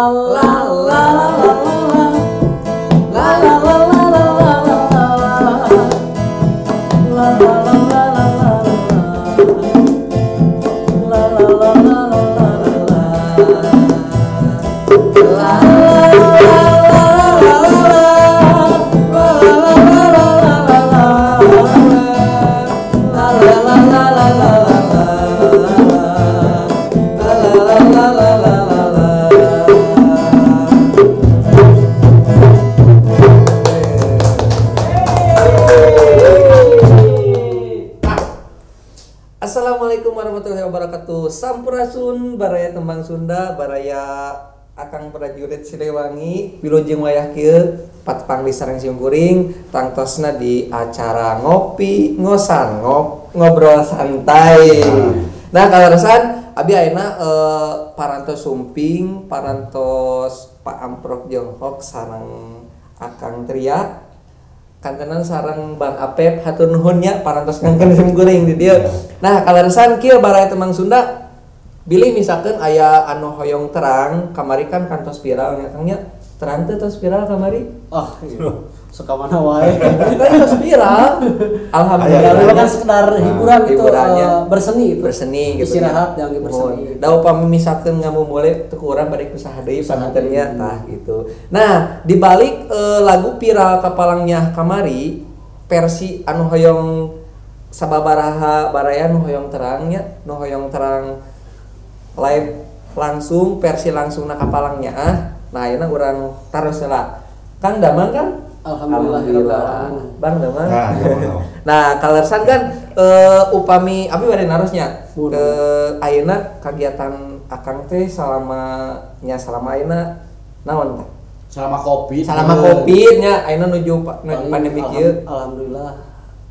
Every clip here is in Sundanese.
la la la la la la la la la la la la la la la Assalamualaikum warahmatullahi wabarakatuh. Sampurasun baraya tembang Sunda, baraya Akang Prajurit Siliwangi, wilujeng wayah kieu patepang di sareng simkuring tangtosna di acara ngopi ngosan ngobrol santai. Nah, kaleresan abi ayeuna parantos sumping, parantos Pak Amprok Jonghok sareng Akang Tria. Kantenan sareng Bang Apep hatur nuhun nya parantos ngangkeun simkuring di dieu. Nah, kaleresan kieu baraya tembang Sunda bilih misalkan aya anu hoyong terang kamari kan kantos viral nya Kang nya. Terang teh tos viral kamari? Oh, iya. Suka mana wae. Kan tos viral. Alhamdulillah kan sekedar hiburan itu berseni itu. Berseni gitu. Istirahat yang berseni. Da upami misalkan ngamumule teu ku urang bade kusaha deui panganten nya tah gitu. Nah, di balik lagu viral kapalangnya kamari versi anu hoyong sababaraha baraya nu hoyong terang nya, nu hoyong terang live langsung versi langsung na kapalangnya ah. Nah, ayeuna urang taros heula. Kang Damang kan? Alhamdulillah. Bang Damang. Nah, kaleresan kan upami abi bade narosnya ke ayeuna kagiatan Akang teh selama nya selama ayeuna naon teh? Selama Covid. Selama Covid nya ayeuna nuju pandemi kieu. Alhamdulillah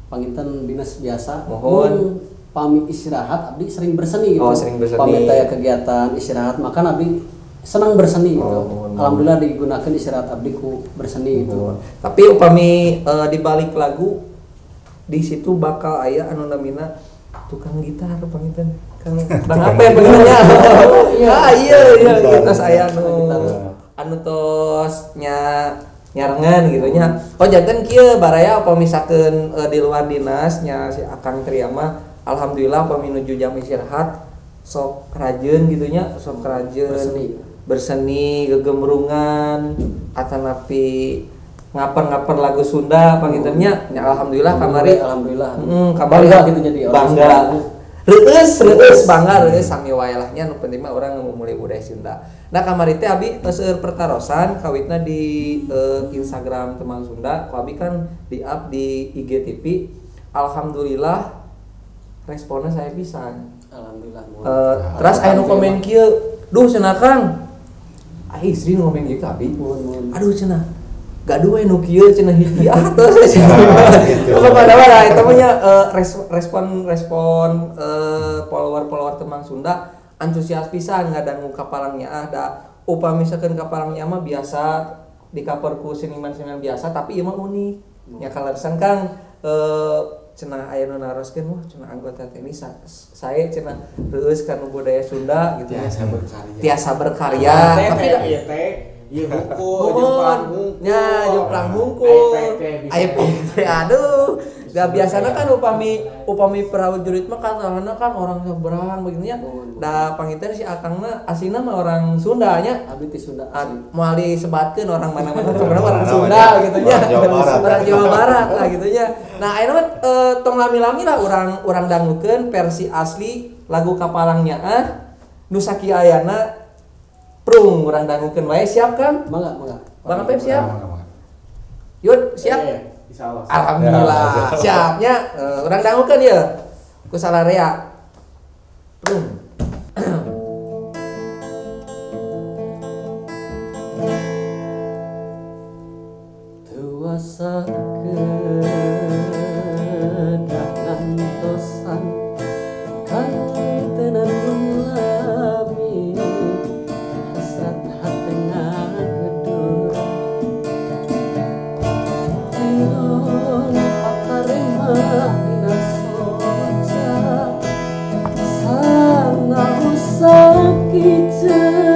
panginten dinas biasa. Mohon pami istirahat abdi sering berseni gitu. Oh, sering berseni. Pami taya kegiatan istirahat makan abdi senang berseni gitu. Oh, alhamdulillah digunakan istirahat abdi ku berseni gitu. Tapi upami di balik lagu di situ bakal aya anu namina tukang gitar panginten. Kang Bang Apep pangintennya. Iya. Ah iya iya tos aya anu anu tos nya nyarengan gitu nya. Oh janten kieu baraya upami misalkeun di luar dinas nya si Akang Tria mah alhamdulillah upami nuju jam istirahat sok rajin gitu nya, sok rajin berseni gegemrungan atanapi ngaper-ngaper lagu Sunda panginten nya. Ya alhamdulillah kamari alhamdulillah. Kamari bangga gitu jadi bangga. Reueus bangga reueus sami wae lah nya nu penting mah urang ngamumule budaya Sunda. Nah kamari teh abi seueur pertarosan kawitna di Instagram Tembang Sunda, ku abi kan di-up di IGTV. Alhamdulillah responnya saya pisan. Alhamdulillah. Terus aya nu komen kieu, "Duh cenah Kang." Ah istri nu komen kieu ka abi. Aduh cenah. Gaduh we nu kieu cenah hiji ah terus cenah. Pokokna eta mah nya respon follower-follower Tembang Sunda antusias pisan ngadangu kapalangnya ah da upami misalkeun kapalangnya mah biasa di cover ku seniman-seniman biasa tapi ieu mah unik. Nya kaleresan Kang cenah aya nu naroskeun wah cenah anggota TNI sae cenah reueus kana budaya Sunda gitu tiasa berkarya. Tiasa berkarya tapi ieu teh ieu hungkul jeung perang hungkul. Nya jeung perang hungkul. Aya PT aduh. Da biasana kan upami prajurit mah katana kan orang seberang begini nya. Da panginten si Akang mah asina mah orang Sunda nya. Abi ti Sunda asli. Moal disebatkeun orang mana-mana sebenarnya orang Sunda gitu nya. Orang Jawa Barat lah gitu nya. Nah, ayeuna mah tong lami-lami lah urang dangukeun versi asli lagu kapalangnya ah nu sakieu ayana prung urang dangukeun wae siap Kang? Mangga, mangga. Bang Apep siap? Yud siap? Insyaallah. Alhamdulillah. Siapnya urang dangukeun ieu ku salarea. Prung. Tuasa kedah ngantosan kantenan lami hasrat hate ngagedur tiron pakarema dina soca sana usah kiceun.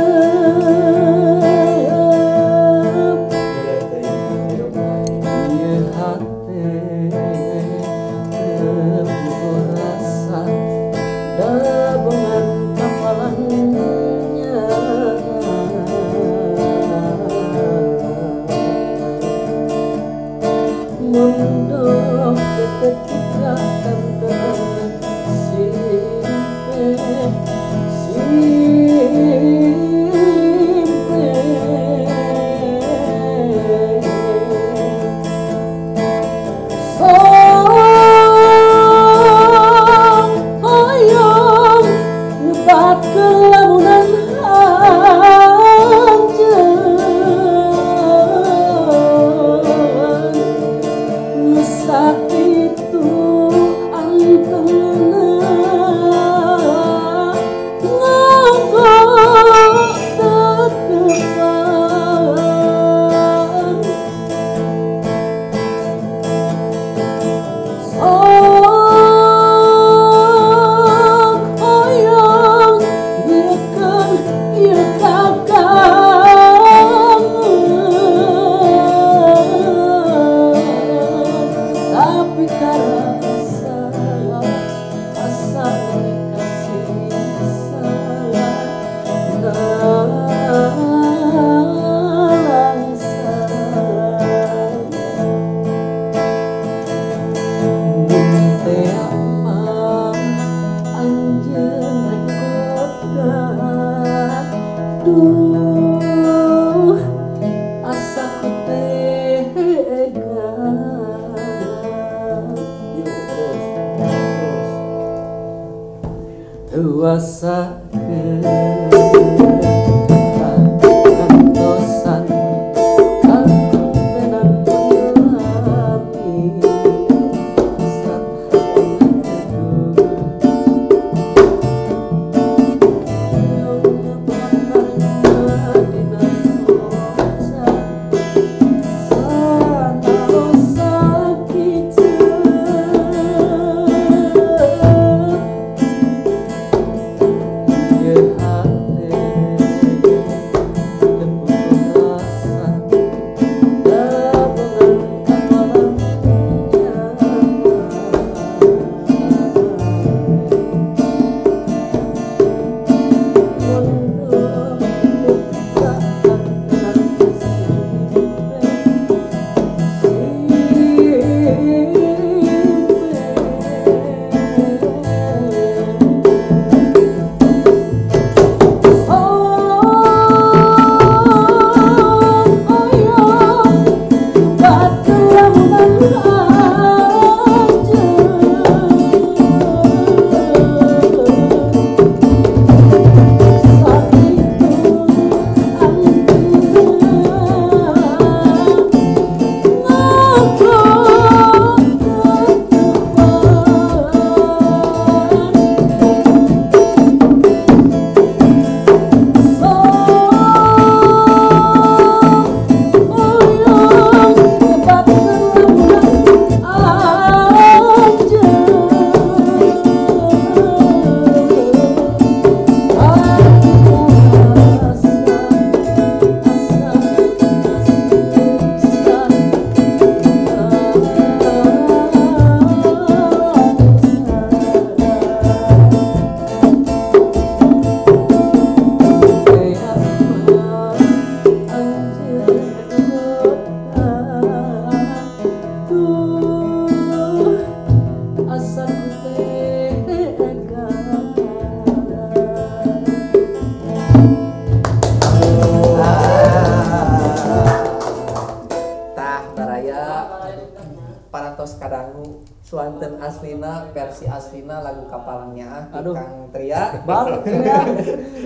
Swanten aslina, versi aslina lagu Kapalang Nyaah Aduh. Kang Tria. Bar, ya.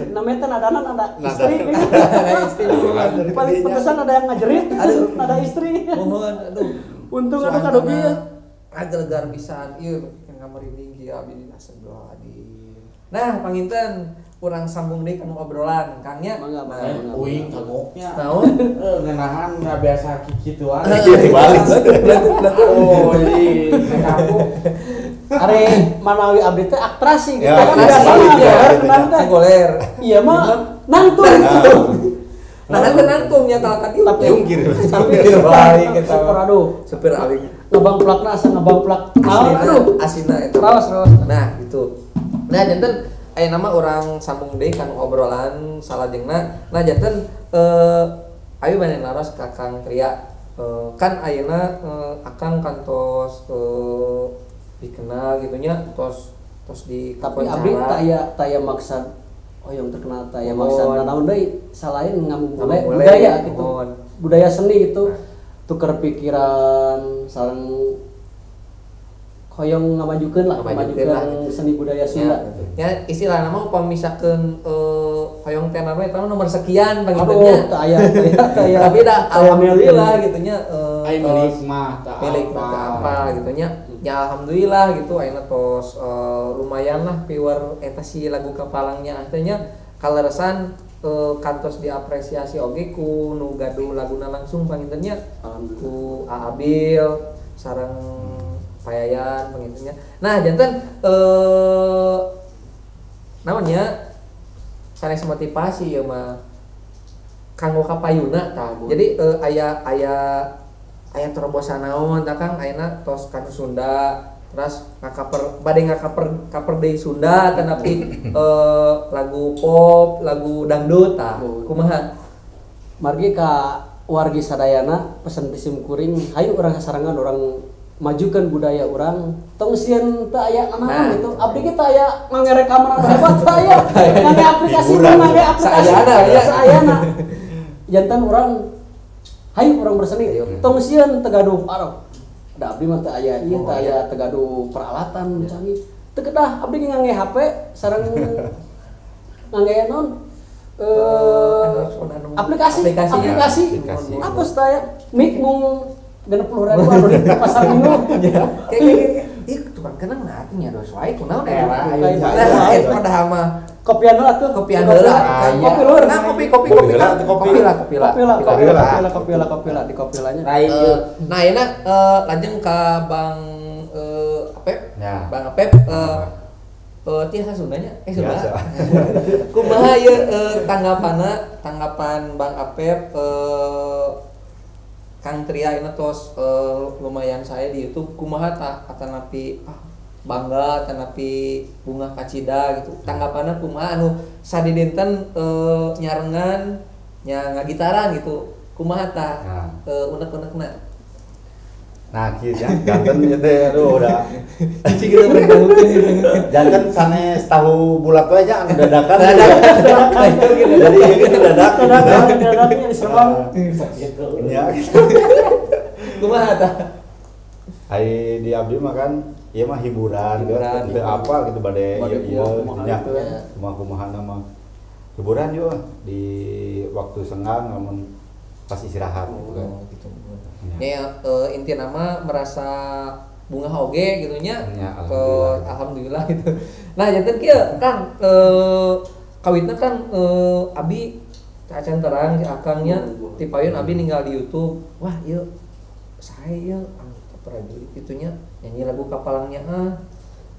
Namanya teh nadana nada istri. Ada istri. Paling petesan ada yang ngajerit, Aduh. ada istri. Mohon, aduh. Untung aduh kadogi ya. Agelegar pisan ieu ngamerinding kieu abdi dina sebelah adi. Nah, panginten urang sambung deui kana obrolan Kang nya. Mangga, mangga, mangga. Uing kagoknya. Naon? Ngenahan nggak biasa kikituan. Dibalik. Oh, jadi saya kagok. Are manawi abdi teh aktrasi gitu Ya, kan aktrasi, biasa mah ya, goler gitu, kenang ya. teh. Goler. Iya mah nangtung. Nah, kan nangtung nya kalau tadi Tapi Jungkir. tapi Jungkir balik kita. super aduh. Supir aling. Ngebang plakna asa ngebang plak. Aslina, Aduh. aslina eta. Rawas, rawas. Nah, gitu. Nah, janten aya nama orang sambung deui kanu obrolan salajengna. Nah, janten ayo bade naros ka Kang Tria. Kan ayeuna Akang kantos dikenal gitu nya, tos tos di Tapi abdi taya maksad hoyong terkenal taya maksad Mohon. naon deui salain ngamumule Ngamumule, budaya gitu. mohon. Budaya seni gitu. Tuker pikiran sareng hoyong ngamajukeun lah, Ngamajukeun lah. ngamajukeun seni budaya Sunda. Ya, istilah nama upami misalkeun hoyong teh nama eta mah nomor sekian Aduh, pangintennya. teu aya, teu aya, teu aya. Tapi dah alhamdulillah gitu nya Ai milik mah tak milik mah teu apa gitu nya. Ya alhamdulillah gitu ayeuna tos lumayan lah viewer eta si lagu Kapalangnya teh nya kaleresan kantos diapresiasi oge ku nu gaduh laguna langsung pangintennya Alhamdulillah. ku Aabil sareng Payayan pangintennya. Nah, janten namanya sanes motivasi ya mah kanggo kapayuna tah. Jadi aya aya aya terobosan naon tah Kang ayeuna tos kanu Sunda terus ngakaper bade ngakaper kaper deui Sunda tetapi lagu pop, lagu dangdut tah. Kumaha? Margi ka wargi sadayana pesen pisim kuring hayu urang sasarengan urang majukan budaya urang tong sieun teu aya nanaon Nah. gitu. Abdi ge teu aya ngangerekaman anu hebat teu aya. Ngangge aplikasi Hiburan. ngangge aplikasi. Saayana, ya. Saayana. Jantan urang hayu urang berseni. Tong sieun teu gaduh aduh. Da abdi mah teu aya ieu teu aya teu gaduh peralatan canggih. Teu kedah abdi ge ngangge HP sareng ngangge naon? Aplikasi, Aplikasi. aplikasi, Aplikasi. Atos teh mic mung 60.000 anu di pasar minggu. Kayak ih tukang kenang nah nya dos wae kunaon eta. Era, Nah, eta padahal mah Kopian heula tuh. kopian heula. Kopi lur. Nah, kopi kopi kopi lah, Kopi kopi lah, kopi lah. Kopi lah, Kopi kopi lah. lah, kopi lah, kopi lah, kopi lah, di kopi lahnya. Rai Nah, ayeuna lajeng ka Bang Apep. Ya. Bang Apep tiasa Sundanya? Sunda. Biasa. Kumaha ieu tanggapanna, tanggapan Bang Apep Kang Tria ini tos lumayan saya di YouTube kumaha tah atanapi bangga atanapi bunga kacida gitu. Tanggapanna kumaha anu sadidinten nyarengan nya ngagitaran gitu. Kumaha tah Nah. unek-unekna. Nah, kieu ya, janten ieu teh aduh udah. Cicing kita berdangukeun gitu. Janten sanes tahu bulat we nya anu dadakan. Dadakan. Jadi ieu ge dadakan. Dadakan, dadakan di serong. gitu. Ya. Kumaha tah? Ai di abdi mah kan ieu mah hiburan, Hiburan, teu apa gitu bade Bade ieu ieu kumaha-kumaha nya. gitu ya. Kumaha-kumaha nama. Hiburan juga di waktu senggang lamun pas istirahat gitu kan. Oh, gitu. Ya, inti nama merasa bunga oge gitu nya. Ya, Ke alhamdulillah. alhamdulillah gitu. Nah, janten kieu Kang kawitna kan abi acan terang si akangnya ti payun abi ninggal di YouTube. Wah, ieu saya ieu anggota prajurit itunya nyanyi lagu Kapalangnya ah.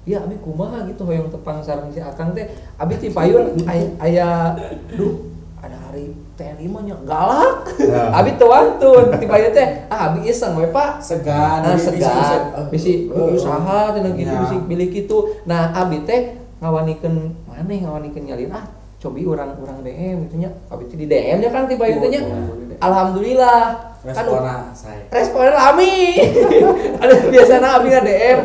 Ya abi kumaha gitu hoyong tepang sareng si akang teh. Abi ti payun aya duh ada hari TNI mah nya galak. Nah. Abi teu wantun ti payun teh ah abi iseng we Pak. Segan, Nah, jadi segan. Bisi usaha cenah gitu Ya. bisi bilih kitu. Nah, abi teh ngawanikeun maneh ngawanikeun nyalin ah cobi urang-urang DM gitu nya. Abi teh di DM nya kan ti payun teh nya. Alhamdulillah. Kan Respona saya. responnya lami. Aduh biasanya abi nge-DM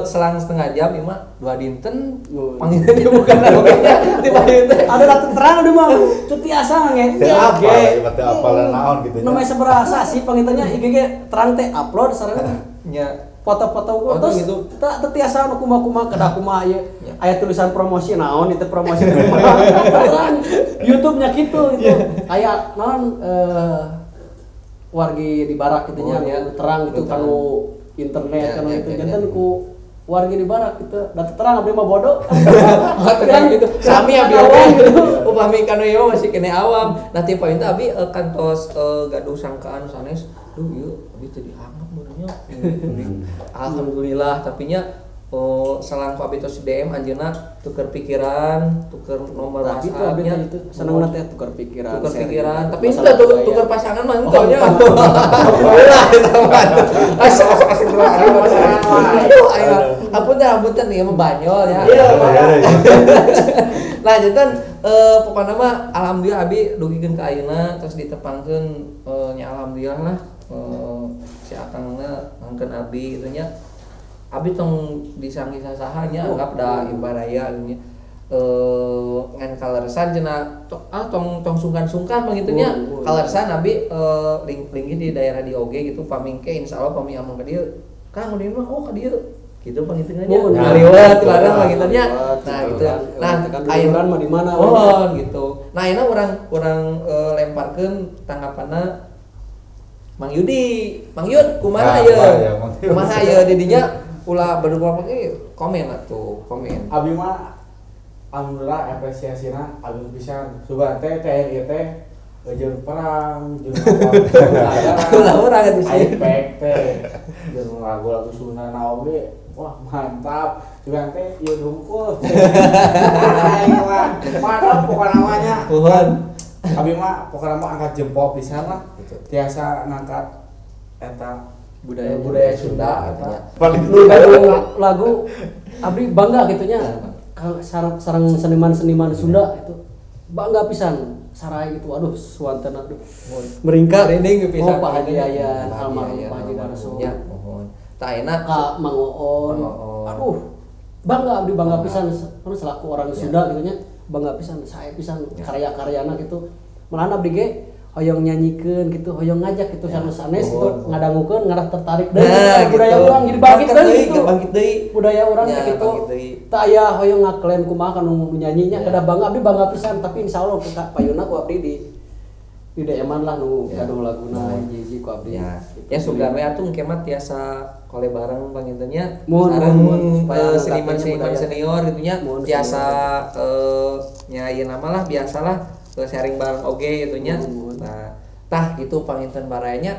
selang setengah jam ieu mah dua dinten panggilan dia bukan oge nya ti payun teh. Ada ratu terang udah mah cuti asa nge. Teu apa, ieu teu apal naon gitu nya. Namanya seberasa sih pangintennya IG ge terang teh upload sareng Nya. Foto-foto Oh, terus gitu. teu tiasa anu kumaha-kumaha kedah kumaha ieu. Ya. Aya tulisan promosi naon itu promosi kumaha. Terang YouTube-nya kitu gitu. Aya naon wargi di barak gitu nya Oh, ya. terang gitu Terang. kanu internet Ya, kanu ya, itu ya, janten ya. ku wargi di barak gitu. Da teu terang abdi mah bodoh. Oh, terang gitu. Sami abdi Awam oge. gitu. Upami kanu ieu masih kene awam. Nah ti poin teh abdi kantos gaduh sangkaan sanes. Duh ieu abdi teu dianggap meureunnya. Alhamdulillah tapi nya selang ku abdi tos DM anjeunna tuker pikiran, tuker nomor Tapi itu abdi WhatsApp-nya. teh itu seneng teh tukar pikiran. Tukar sharing. pikiran, tapi Masalah itu budaya. tukar pasangan mah Oh, henteu nya. bukan. Ulah eta mah. Asik asik asik aduh, ayo. Apunten apunten ieu mah banyol ya. Iya, Nah, janten pokokna mah alhamdulillah abi dugikeun ka ayeuna terus ditepangkeun nya alhamdulillah lah si akangna ngangkeun abi gitu nya. Abi tong disangki sasaha nya anggap da ibaraya gitu nya. Ngan kaleresan cenah tong tong sungkan-sungkan begitu nya. Oh, oh, Kaleresan abi linggih di daerah di oge gitu pamingke insyaallah pami amung ka dieu. Kang udah mah oh ka dieu gitu pangitungannya. Oh, Nah, ngaliwat larang Nah, pangitunnya. ngaliwat, Nah, gitu gitu. kan. Nah, Kan ayeuna duluran mah di mana, Oh, gitu. Nah, ayeuna urang lemparkeun tanggapanna Mang Yudi. Mang Yud, kumaha Nah, ieu? kumaha ya, Mang Yud? Kumaha ieu didinya ulah berdua komen atuh, komen. Abi mah alhamdulillah apresiasina abi pisan. Sugan teh TNI teh jeung perang, jeung Ulah urang atuh sih. Ipek teh jeung lagu-lagu Sunda na oge. Wah, mantap. Sugan teh ieu hungkul. Aing mah mantap pokona mah nya. Nuhun. Abi mah pokona mah angkat jempol pisan lah. Tiasa ngangkat eta Budaya- budaya Sunda eta. Paling Nu gaduh lagu abdi bangga gitu nya. Sareng sareng seniman-seniman Sunda itu bangga pisan sarai itu aduh suanten aduh meringkak Merinding pisan. Oh Pak Haji Ayan Pak Haji almarhum Ayan, Pak Haji Darso Ya, mohon. Tah ayeuna Kak Mang Oon. Mang Oon. Aduh bangga abdi bangga pisan karena selaku orang Sunda gitu nya bangga pisan saya pisan karya-karyana gitu malahan abdi ge hoyong nyanyikeun gitu hoyong ngajak gitu sanes sanes gitu Mohon. ngadangukeun ngarah tertarik deui Nah, budaya gitu. urang jadi bangkit Bangkit deui deui, gitu bangkit deui. budaya urang Ya, teh gitu bangkit deui. teu aya hoyong ngaklaim kumaha kanu nyanyinya Ya. kedah bangga abdi bangga pisan tapi insyaallah ka payuna ku abdi di DM-an lah nu Ya. gaduh laguna hiji-hiji ku abdi Ya, Gitu. ya sugan we atuh engke mah tiasa kole bareng pangintennya Mohon, sareng mohon, mohon. Supaya seniman-seniman budaya. senior gitu nya Mohon, tiasa nya ieu nama lah biasalah sharing bareng oge gitu nya. Mohon, mohon. Nah, tah gitu panginten barayanya